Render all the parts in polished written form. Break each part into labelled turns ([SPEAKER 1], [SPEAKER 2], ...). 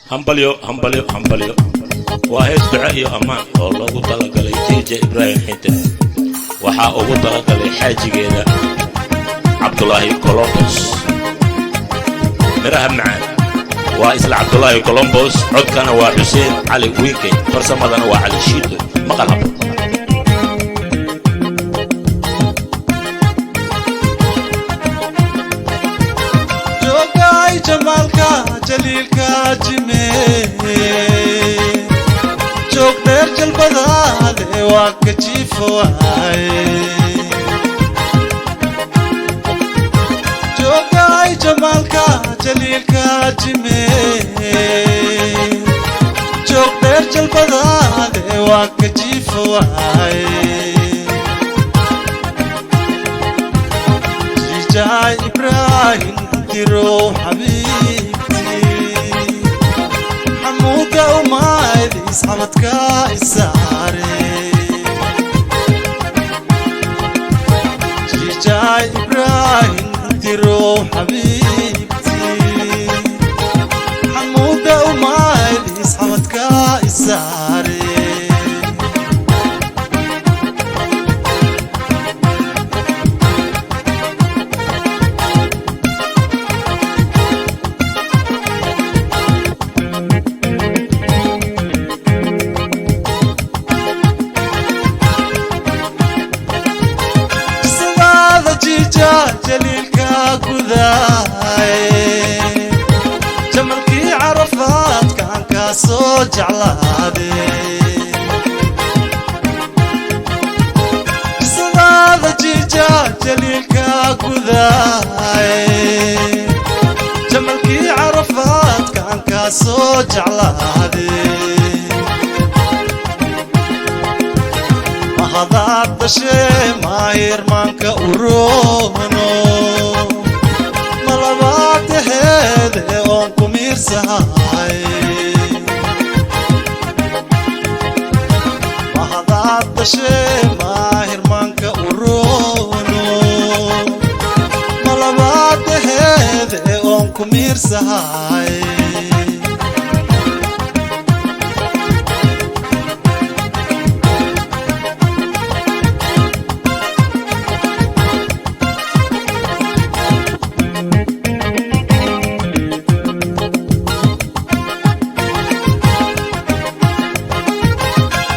[SPEAKER 1] Hambalyo, hambalyo, hambalyo! Waa hees duco iyo ammaan oo loogu talagalay Jiija Ibraahim Xinte. Waxaa ugu talagalay xaajigeeda Cabdulaahi Colombos. Miraha macaan waa isla Cabdulaahi Colombos, codkana waa Xuseen Cali Wiinkey, farsamadana waa Cali Shiito. Maqal habo.
[SPEAKER 2] Joogay jamaalka jaliilka jime, joog dheer jalbadaale waa ka jiifo waaye. Joogay jamaalka jaliilka jime, joog dheer jalbadaale waa ka jiifo waaye. Jijaay Ibraahim dirow xabiibti, xamuuda umaydis xabadka isaare. Jijaay Ibraahim dirow xabiibti, xamuuda umaydis xabadka isaare. Sidaada jiija jaliilka gudaay, jamalkii carafaadkaan kaa soo jeclaade. Sidaada jiija jaliilka gudaay, jamalkii carafaadkaan kaa soo jeclaade. Mahadaad dhashee maayirmaanka uroono, malabaataheede oon ku miirsahay. Mahadaad dhashee maahirmaanka uroono, malabaataheede oon ku miirsahay.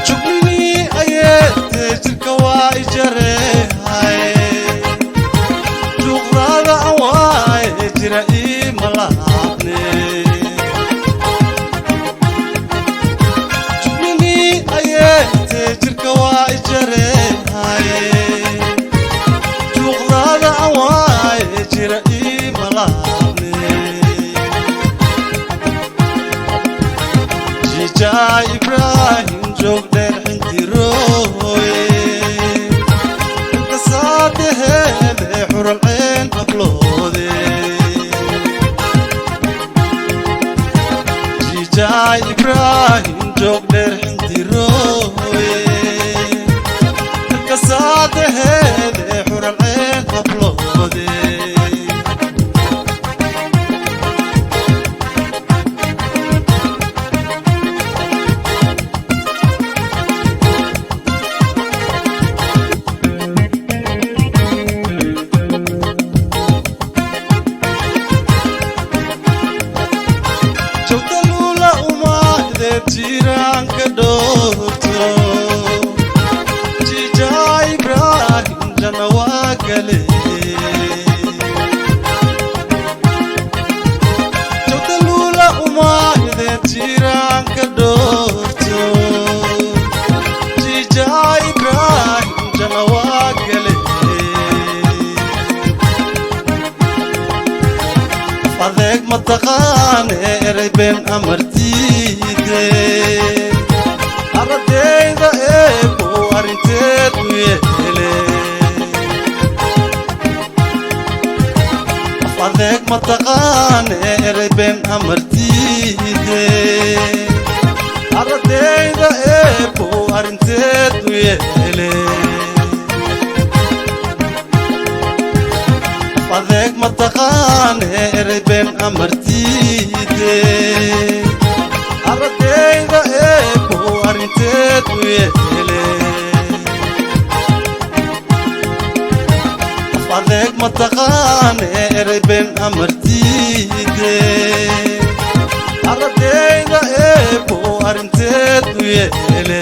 [SPEAKER 2] Jugnini ayeete jirka waa ijarehay, juuqdaada an waaye jira ii malaabne. Jugnini ayeete jirka waa ijarehay, juuqdaada an waaye jira ii malaabne. Jijaay Ibraahim joog dheer xintirooye, inkasaadaheede xuralceen habloode. Jijaay Ibraahim joog dheer xintirooye, inkasaadaheede xuralceen habloode. Jogdaluula umaahde jiiraanka dhoorto, Jijaa Ibraahim janna waa gale. Jogdaluula umaahde jiiraanka dhoorto, Jijaa Ibraahim janna waa gale. Adeeg mataqaane erey been amartiide, ardayda eebuu arrinteed u yeele. Adeeg mataqaane erey been amartiide, ardayda eebuu arrinteed u yeele. Adeeg mataqaane erey been amartiide. Mataqaane erey been amartiide, aradeyda eebo arrinteed u yeele.